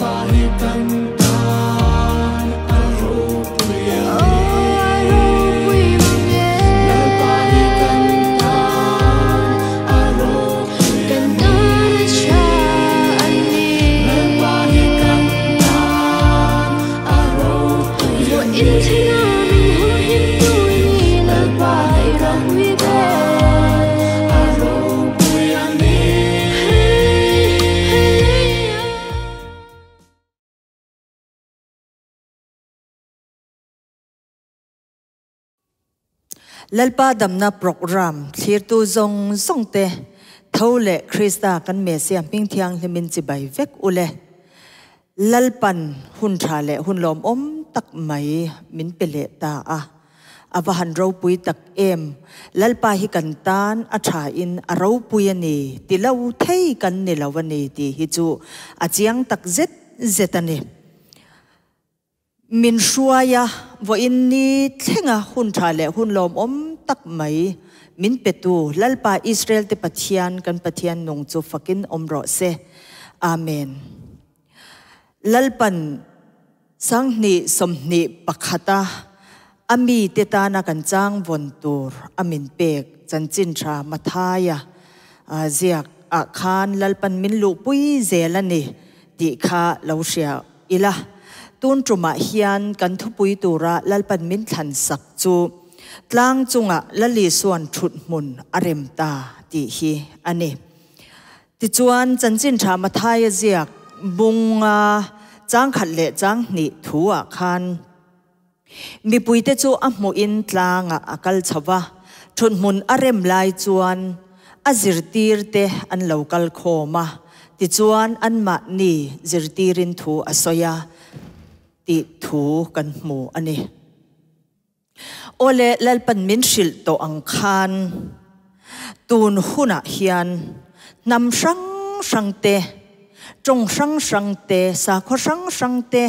Lalpa hi kan tan a ropui a ni. Lalpa hi kan tan a ropui a ni. Lalpa hi kan tan a ropui a ni. Lalpa hi kan tan a ropui a ni. Lalpa damna program thlirtu zawng zawng te tho leh Krista kan Messiah hming thianghlimin chibai vek ule. Lalpan hun tha leh hun lawmawm tak mai min pe leh ta a, a va han ropui tak em! Lalpa hi kan tan a tha in a ropui a ni ti lo thei kan ni lo a ni tih hi chu a chiang tak zet zet a ni. Min hruai a, vawiin ni thlenga hun tha leh hun lawmawm tak mai min petu Lalpa Israel te Pathian kan Pathian nung chu fakin awm rawh se. Amen. Lalpan 20 21 a a mite tana kan chang vawn tur a min pek chanchin tha Mathaia ziak ah khan Lalpan min luhpui zel a ni tih kha lo hria ila. Tun tumah hian kan thupui tura Lalpan min thlan sak chu tlang chungah Lali suan thut hmun a rem ta tih hi a ni. Tichuan chanchin tha Mathaia ziak bunga chang khat leh chang hnih thu ah khan mipuite chu a hmuhin tlangah a kal chho va, thut hmun a rem lai chuan a zirtir te an lo kal khawm a, tichuan anmahni zirtirin thu a sawi a tih thu kan hmu a ni. Awle Lalpan min hrilh tawh ang khan tun hunah hian hnam hrang hrang te, tawng hrang hrang te, sakhaw hrang hrang te,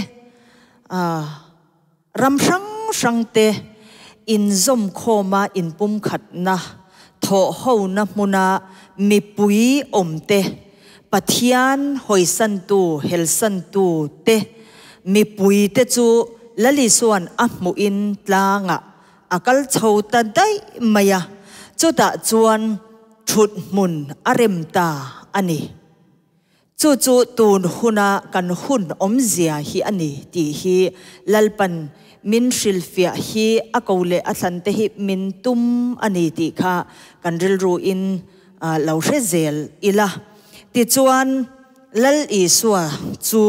ram hrang hrang te inzawm khawma inpumkhatna thawh hona hmuna mipui awm te, Pathian hawisantu helsantu te mipui te chu Lali suan a hmuhin tlangah a kal chho ta daih mai a, chutah chuan thut hmun a rem ta a ni. Chu chu tun huna kan hun awmzia hi a ni tih hi Lalpan min hrilhfiah hi a ko leh a thlan te hi min tum a ni tih kha kan rilruin lo hre zel ila. Tichuan Lal Isua chu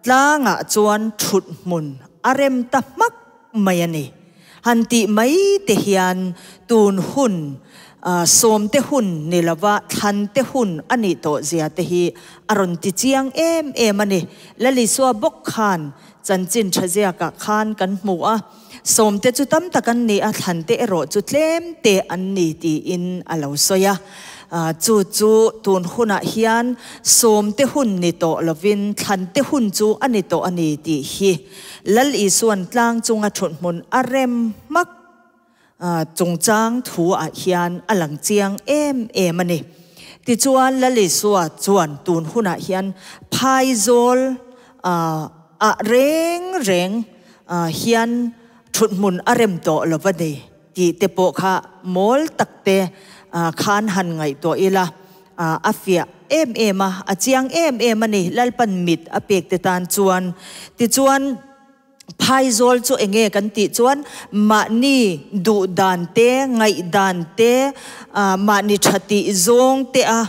tlangah chuan thut hmun a rem ta hmak mai a ni. Han tih mai te hian tun hun sawm te hun ni lova thlan te hun a nih tawh zia te hi a rawn ti chiang em em a ni. Lal Isua bawk khan chanchin tha ziakah khan kan hmu a, sawm te chu tam tak an ni a, thlan te erawh chu tlem te an ni tiin a lo sawi a. Chu chu tun hunah hian sawm te hun ni tawh lovin thlan te hun chu a ni tawh a ni tih hi Lal Isuan tlang chunga thut hmun a rem hmak chungchang thu ah hian a lang chiang em em a ni. Tichuan Lal Isua chuan tun hunah hian phaizawl ah reng reng hian thut hmun a rem tawh lo va ni tih te pawh kha mawl tak te khan han ngaihtuah ila a fiah em em a, a chiang em em a ni Lalpan mit a pek te tan chuan. Tichuan phaizawl chu enge kan tih chuan mahni duh dan te, ngaih dan te, mahni tha tih zawng te a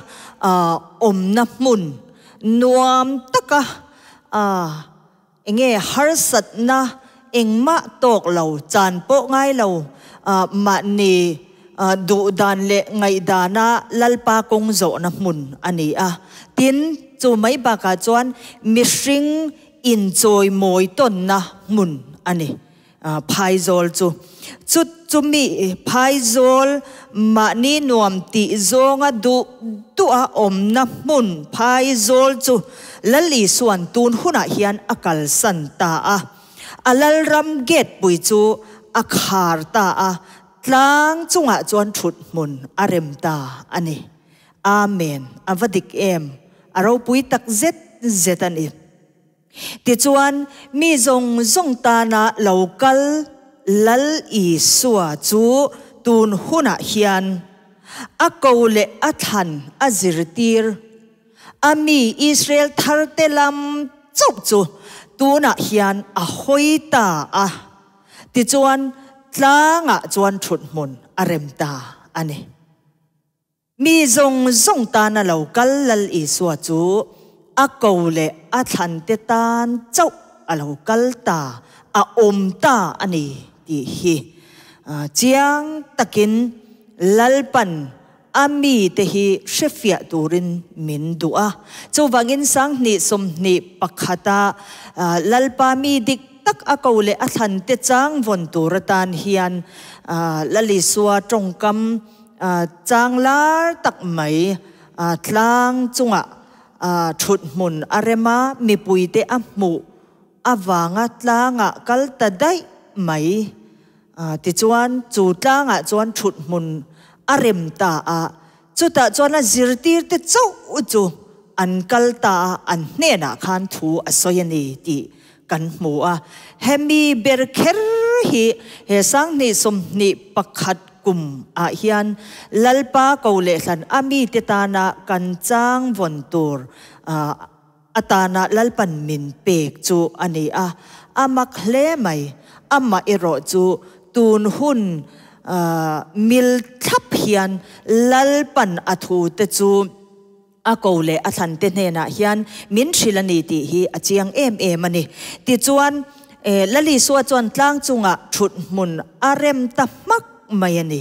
awmna hmun nuam taka enge harsatna engmah tawk lo chan pawh ngai lo mahni duh dan leh ngaih dana Lalpa kawng zawhna hmun a ni a. Tin, chu mai bakah chuan mihring inchawi mawi tawnna hmun a ni phaizawl chu. Chu chumi phaizawl mahni nuam tih zawnga duh duha awmna hmun phaizawl chu Lal Isuan tun hunah hian a kalsan ta a. A Lalram gate pui chu a khar ta a, tlang chungah chuan thut hmun a rem ta a ni. Amen. A va dik em? A ropui tak zet zet a ni. Tichuan, mi zawng zawng tana lo kal Lal Isua chu tun hunah hian a ko leh a thlan a zirtir a mi Israel tharte lam chauh chu tunah hian a hawi ta a. Tichuan, tlangah chuan thuthmun a rem ta a ni. Mi zawng zawng tana lo kal Lal Isua chu a ko leh a thlante tan chauh a lo kal ta, a awm ta a ni tih hi chiang takin Lalpan a mite hi hrefiah turin min duh a. Chuvangin Sanghnih 21-a Lalpa mi dik tak a ko leh a thlante chang vawn tur atan hian Lal Isua tawngkam Chang lar tak mai tlang chungah thut hmun a rem a, mipuite a hmuh avanga tlangah kal ta daih mai. Tichuan chu tlangah chuan thut hmun a rem ta a, chutah chuan a zirtirte chauh chu an kal ta a, an hnenah khan thu a sawi a ni tih kan hmu a. Hemi ber kher hi he Sanghnih 21 kum ah hian Lalpa ko leh hlan a mite tana kan chang vawn tur atana Lalpan min pek chu a ni a. A mak hle mai. Amah erawh chu tun hun mil thlap hian Lalpan a thu te chu A ko leh a thlante hnenah hian min hrilh a ni tih hi a chiang em em a ni. Tichuan, Lalisua chuan tlang chungah thut hmun a rem ta hmak mai a ni.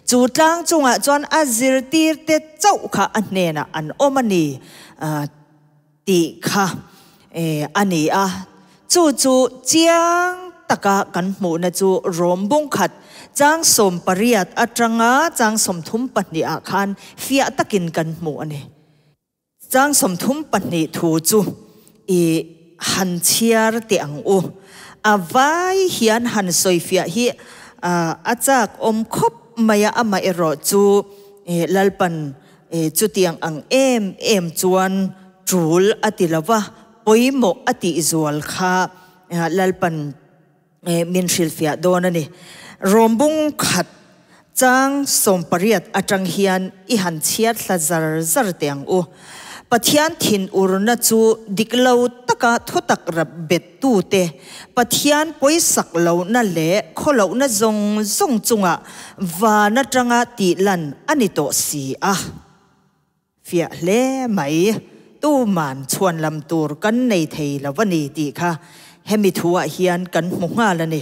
Chu tlang chungah chuan a zirtirte chauh kha a hnenah an awm a ni tih kha a ni a. Chu chu chiang taka kan hmuhna chu Rom bungkhat chang 18 atanga chang 32 ah khan fiah takin kan hmu a ni. Chang 32 thu chu i han chhiar teh ang u. A vai hian han sawifiah hi a chak awm khawp mai a, amaherawh chu Lalpan chutiang ang em em chuan tul a ti lo va, Pawimawh a tih zual kha Lalpan min hrilhfiah dawn a ni. Rawmbung khat chang 18 atang hian i han chhiar thla zar zar teh ang u. Pathian thinurna chu dik lo taka thutak rap bet tute, Pathian pawisak lohna leh khawlohna zawng zawng chungah van atanga tih lan a ni tawh si a. Fiah hle mai, tuman chhuan lam tur kan nei thei lo a ni tih kha hemi thuah hian kan hmu nghal a ni.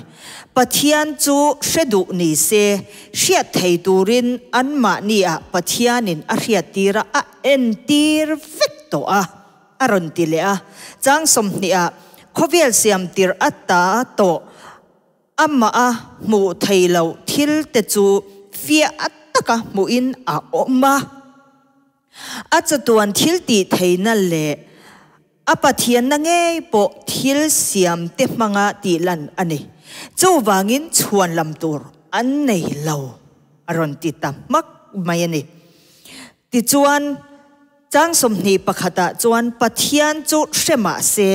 Pathian chu hre duh ni se, hriat thei turin anmahniah Pathianin a hriattir a, a entir vek tawh a, a rawn ti leh a. Chang 20 ah khawvel siam tirh a ta tawh Amah a hmuh thei loh thil te chu fiah taka hmuhin a awm a. A chatuan thil tih theihna leh a Pathianna ngei pawh thil siam te hmanga tih lan a ni. Chuvangin chhuan lam tur an nei lo, a rawn ti ta hmak mai a ni. Tichuan, chang 21 ah chuan Pathian chu hre mah se,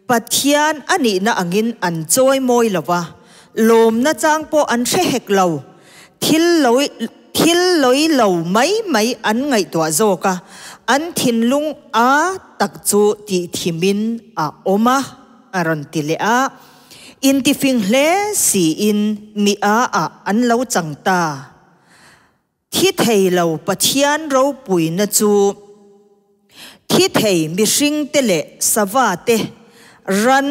Pathian a nihna angin an chawi mawi lo va, lawmna chang pawh an hre hek lo. Thil lo thil lawi lo mai mai an ngaihtuah zawk a, an thinlung a tak chu tihthimin a awm a, a rawn ti leh a. Intifing hle siin mi a ah an lo chang ta. Thi thei lo Pathian ropuina chu thi thei mihringte leh sava te, ran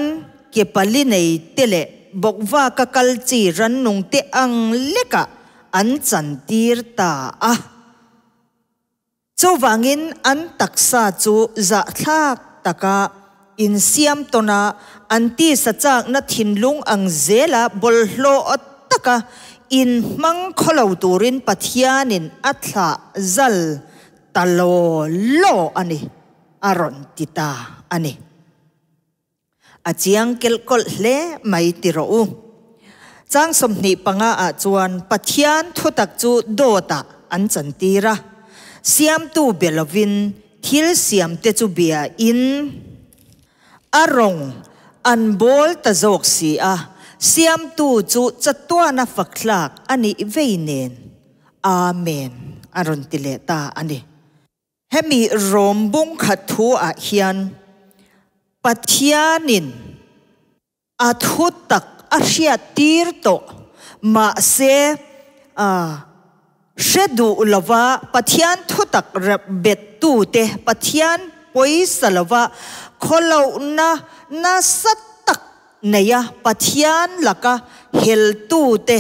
ke pali nei te leh bawkvaka kal chi rannung te ang lekah an chantir ta a. Chuvangin an taksa chu zahthlak taka insiam tawn a, an tisa chakna thinlung ang zela bawlhhlawh taka inhmang khawlo turin Pathianin a thlah zal ta law law a ni, a rawn ti ta a ni. A chiang kelhkawlh hle mai ti rawh u. Chang 25 ah chuan Pathian thutak chu dawtah an chantir a, siamtu be lovin thil siamte chu bia in. A rawng an bawl ta zawk si a, Siamtu chu chatuana fak tlak a nih vei nen. Amen a rawn ti leh ta a ni. Hemi rawm bung khat thu ah hian Pathianin a thu tak a hriat tir tawh mahse a hre duh lova Pathian thu tak bet tute Pathian pawisa lova khawlohna nasa tak neia Pathian laka heltute,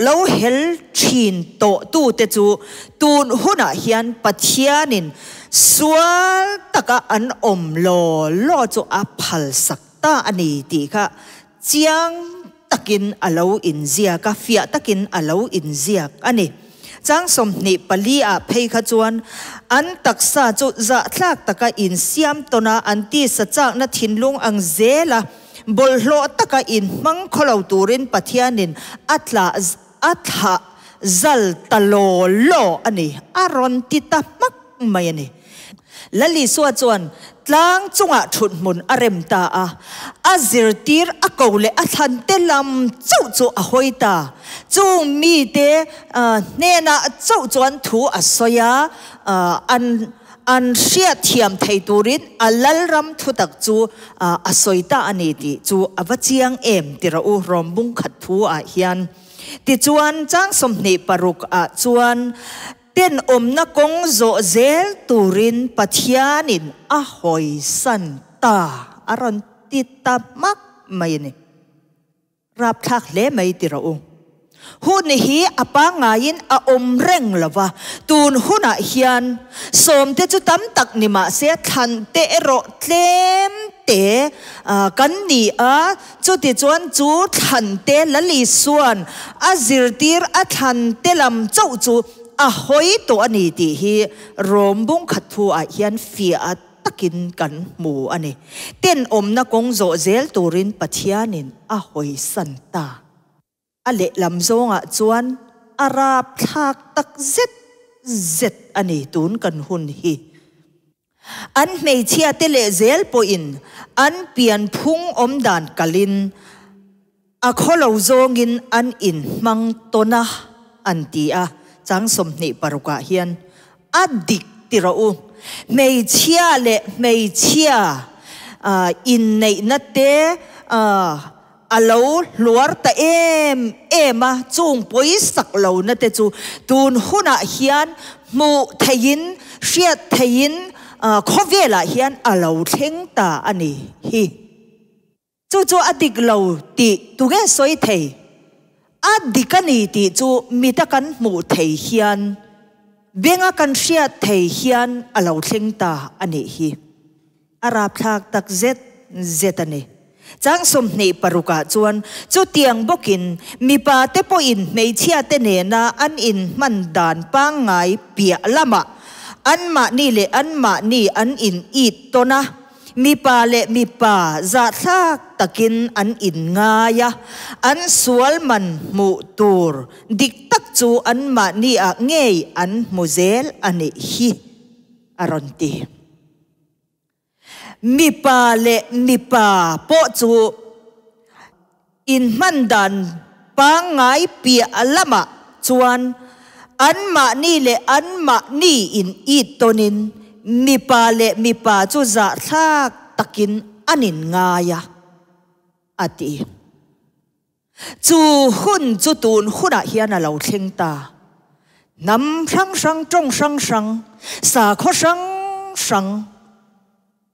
lo hel thin tawhtute chu tun hunah hian Pathianin sual taka an awm law law chu a phalsak ta a ni tih kha chiang takin a lo inziak a, fiah takin a lo inziak a ni. Chang 24 ah phei kha chuan an taksa chu zahthlak taka insiam tawn a, an tisa chakna thinlung ang zela bawlhhlawh taka inhmang khaw lo turin Pathianin a tlah a thlah zal ta law law a ni, a rawn ti ta hmak mai a ni. Lal Isua chuan tlang chungah thut hmun a rem ta a, a zirtir a ko leh a thlan te lam chauh chu a hawi ta. Chung mite hnenah chauh chuan thu a sawi a, an an hriatthiam thei turin a Lalram thutak chu a sawi ta a ni tih chu a va chiang em ti rawh u Rom bung khat thu ah hian. Tichuan chang 26 ah chuan Tenawmna kawng zawh zel turin Pathianin a hawisan ta a rawn ti ta hmak mai a ni. Rapthlak hle mai ti rawh u. Hun hi a pangngaiin a awm reng lo va, tun hunah hian sawmte chu tam tak ni mah se thlante erawh tlem te kan ni a, chutichuan chu thlante Lalisuan A zirtir a thlan te lam chauh chu a hawi tawh a ni tih hi Rom bung khat thu ah hian fiah takin kan hmu a ni. Tenawmna kawng zawh zel turin Pathianin a hawisan ta. A lehlam zawngah chuan a rapthlak tak zet zet a ni tun kan hun hi. An hmeichhia te leh zel pawhin an pianphung awmdan kalin a khawlo zawngin an inhmang tawn a, an ti a, chang 26 ah hian a dik ti rawh u. Hmeichhia leh hmeichhia inneihna te a lo hluar ta em em a, chung pawisak lohna te chu tun hunah hian hmuh theihin, hriat theihin khawvelah hian a lo thleng ta a ni hi. Chu chu a dik lo tih tunge sawi thei? A dik a ni tih chu mita kan hmuh thei hian, benga kan hriat thei hian a lo thleng ta a nih hi. A rapthlak tak zet zet a ni. Chang 26 ah chuan chutiang bawkin mipa te pawhin hmeichhia te nena an inhman dan pangngai piah lamah anmahni leh anmahni an in it tawn a, mipa leh mipa zahthlak takin an inngai a, an sual man hmuh tur dik tak chu anmahni ah ngei an hmu zel a nih hi a rawn ti. Mipa leh mipa pawh chu inhman dan pangngai piah lamah chuan anmahni leh anmahni in it tawnin mipa leh mipa chu zahthlak takin an inngai a, a ti. Chu hun chu tun hunah hian a lo thleng ta. Hnam hrang hrang, tawng hrang hrang, sakhaw hrang hrang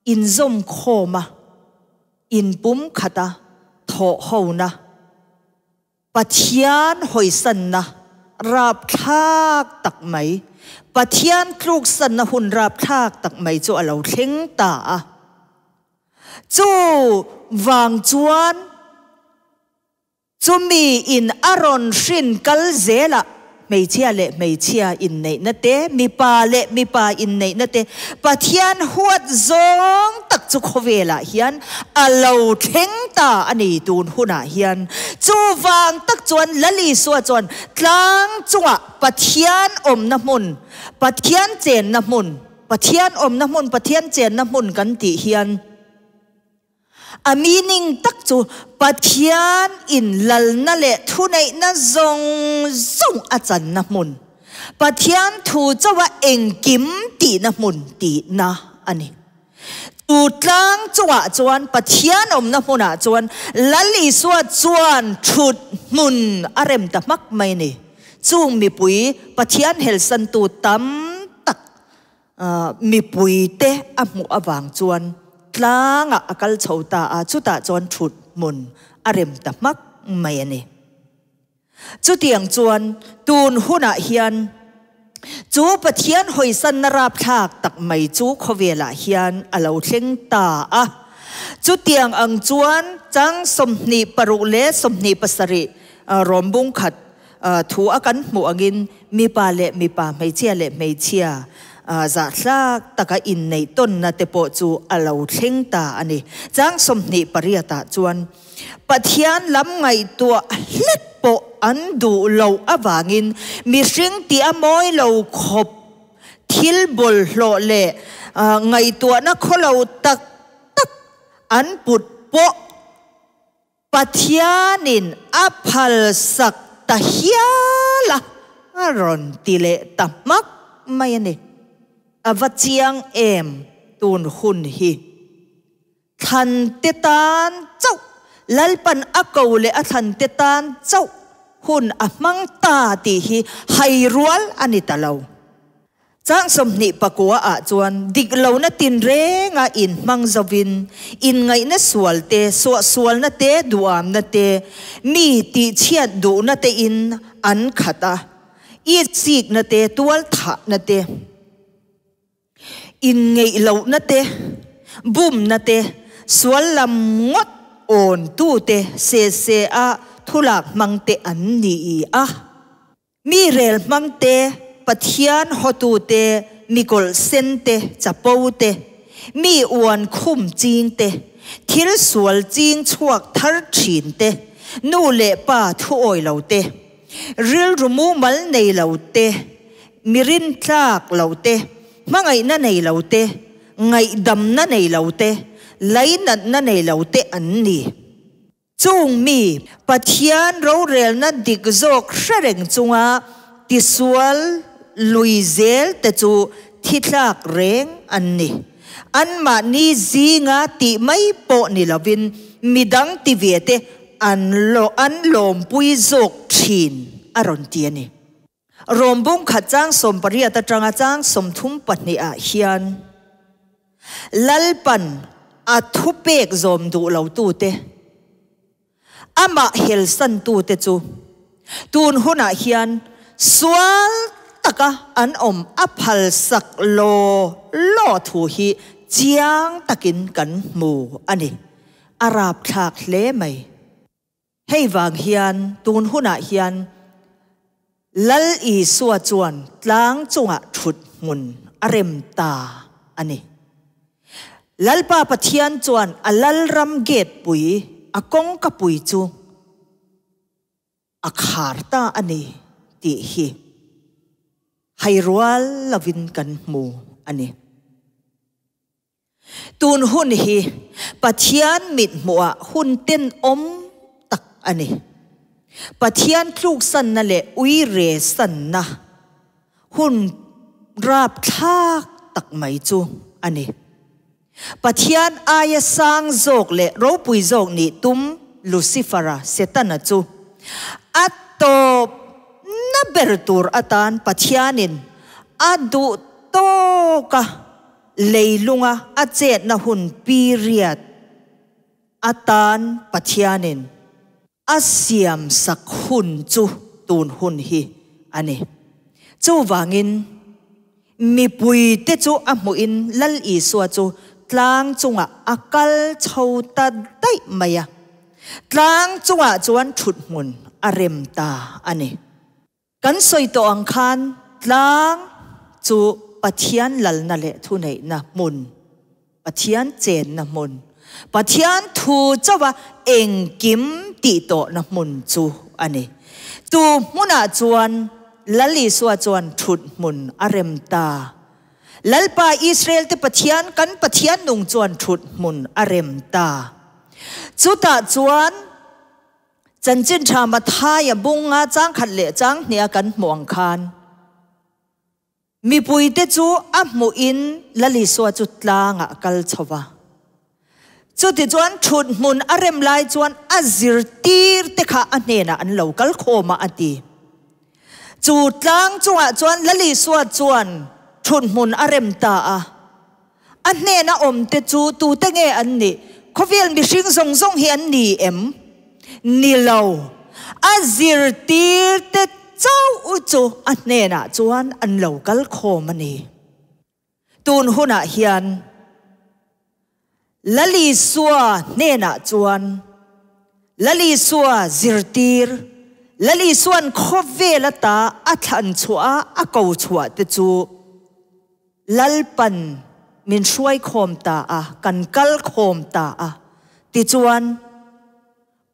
inzawm khawm a, inpum khat a, thawh hona, Pathian hawisanna rapthlak tak mai, Pathian tluksanna hun rapthlak tak mai chu a lo thleng ta a. Chu vang chuan chumi in a rawn hrin kal zelah hmeichhia leh hmeichhia inneihna te, mipa leh mipa inneihna te Pathian huat zawng tak chu khawvelah hian a lo thleng ta a ni tun hunah hian. Chu vang tak chuan Lal Isua chuan tlang chungah Pathian awmna hmun, Pathian chenna hmun, Pathian awmna hmun, Pathian chenna hmun kan tih hian A meaning tak chu Pathian in lalna leh thuneihna zawng zawng a channa hmun, Pathian thu chauha engkim tihna hmun tihna a ni. Chu tlang chungah chuan Pathian awmna hmunah chuan Lal Isua chuan thut hmun a rem ta hmak mai a ni. Chung mipui Pathian helsantu tam tak Mipuite a hmuh avang chuan tlangah a kal chho ta a, chutah chuan thut hmun a rem ta hmak mai a ni. Chutiang chuan tun hunah hian chu Pathian hawisanna rapthlak tak mai chu khawvelah hian a lo thleng ta a. Chutiang ang chuan chang 26 leh 27 rawmbung khat Thu a kan hmuh angin mipa leh mipa, hmeichhia leh hmeichhia zahthlak taka inneih tawnna te pawh chu a lo thleng ta a ni. Chang 28 ah chuan Pathian lam ngaihtuah hlek pawh an duh loh avangin mihring tih a mawi lo khawp thil bawlhhlawh leh ngaihtuahna khawlo tak tak an put pawh Pathianin a phalsak ta hial a, a rawn ti leh ta hmak mai a ni. A va chiang em tun hun hi. Thlan te tan chauh, Lalpan a ko leh a thlan te tan chauh hun a hmang ta tih hi hai rual a ni ta lo. Chang 29 ah chuan dik lohna tinrenga inhmang zovin, inngaihna sual te, suahsualna te, duamna te, mi tihchhiat duhna tein an khat a, itsikna te, tualthahna te, inngeih lohna te, bumna te, sual lam ngawt awntu te, se se a thulak hmang te an ni a. Mi rel hmang te, Pathian hotu te, mi kawlh sen te, chapo te, mi uan khum ching te, thil sual ching chhuak thar thin te, nu leh pa thuawi lo te, rilru mumal nei lo te, mi rintlak lo te, hmangaihna nei lo te, ngaihdamna nei lo te, lainatna nei lo te an ni. Chung mi, Pathian rorelna dik zawk hre reng chunga tisual lui zel te chu thi tlak reng an ni. Anmahni zinga tih mai pawh ni lovin midang ti ve te an an lawmpui zawk thin a rawn ti a ni. Rom bung khat chang 18 atanga chang 32 ah hian Lalpan a thupek zawm duh lo tute, amah helsan tute chu tun hunah hian sual taka an awm a phalsak law law thu hi chiang takin kan hmu a ni. A rapthlak hle mai. Hei vang hian tun hunah hian Lal Isua chuan tlang chungah thut hmun a rem ta a ni. Lalpa Pathian chuan a Lalram gate pui, a kawngka pui chu a khar ta a ni tih hi hai rual lovin kan hmu a ni. Tun hun hi Pathian mithmuhah hun tenawm tak a ni. Pathian tluksanna leh uire sanna hun rapthlak tak mai chu a ni. Pathian aia sang zawk leh ropui zawk nih tum Lucifera, Setana chu a tawp na ber tur atan Pathianin a duh tawk a. Leilunga a chetna hun period atan Pathianin a siam sak hun chu tun hun hi a ni. Chuvangin mipuite chu a hmuhin Lal Isua chu tlang chungah a kal chho ta daih mai a, tlang chungah chuan thuthmun a rem ta a ni. Kan sawi tawh ang khan tlang chu Pathian lalna leh thuneihna hmun, Pathian chenna hmun, Pathian thu chauha engkim tih tawhna hmun chu a ni. Chu hmunah chuan Lal Isua chuan thut hmun a rem ta. Lalpa Israel te Pathian, kan Pathian nung chuan thut hmun a rem ta. Chutah chuan Chanchin Tha Mathaia bunga changkhat leh changhnia kan hmuh ang khan mipuite chu a hmuhin Lal Isua chu tlangah a kal chho va. Chutichuan thut hmun a rem lai chuan a zirtirte kha a hnenah an lo kal khawm a, a ti. Chu tlang chungah chuan Lal Isua chuan thut hmun a rem ta a. A hnena awmte chu tute nge an nih? Khawvel mihring zawng zawng hi an ni em? Ni lo. A zirtirte chauh chu a hnenah chuan an lo kal khawm a ni. Tun hunah hian Lal Isua hnenah chuan Lal Isua zirtir, Lal Isua'n khawvel ata a thlan chhuah a, a ko chhuah te chu Lalpan min hruai khawm ta a, kan kal khawm ta a. Tichuan,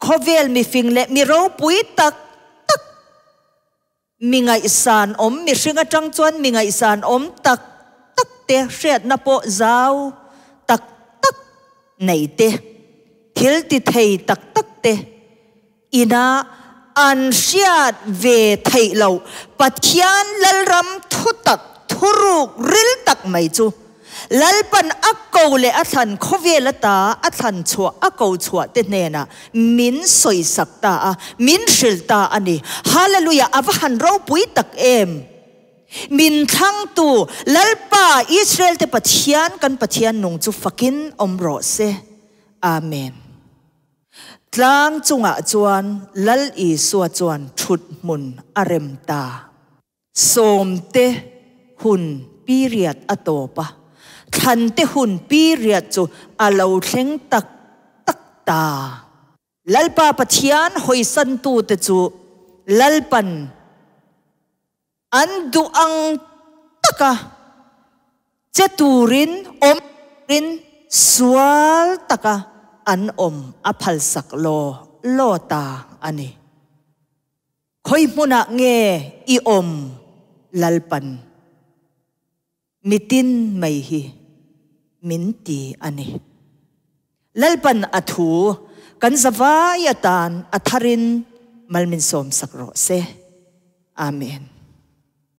khawvel mifing leh mi ropui tak tak, Mi ngaihsan awm, mihring atang chuan mi ngaihsan awm tak tak te, hriatna pawh zau tak tak nei te, thil ti thei tak tak te ina an hriat ve theih loh Pathian Lalram thutak thuruk ril tak mai chu Lalpan a ko leh a thlan khawvel ata a thlan chhuah a ko chhuah te hnenah min sawisak ta a, min hrilh ta a ni. Hallelujah! A va han ropui tak em! Min thlangtu Lalpa Israel te Pathian kan Pathian nung chu fakin awm rawh se. Amen. Tlang chungah chuan Lal Isua chuan thut hmun a rem ta. Sawmte hun period a tawp a, thlante hun period chu a lo thleng tak tak ta. Lalpa Pathian hawisantute chu Lalpan an duh ang taka che turin awm turin sual taka an awm a phalsak law law ta a ni. Khawi hmunah nge i awm Lalpan mitin mai hi min ti a ni. Lalpan a thu kan zavai atan a tharin mal min sawmsak rawh se. Amen.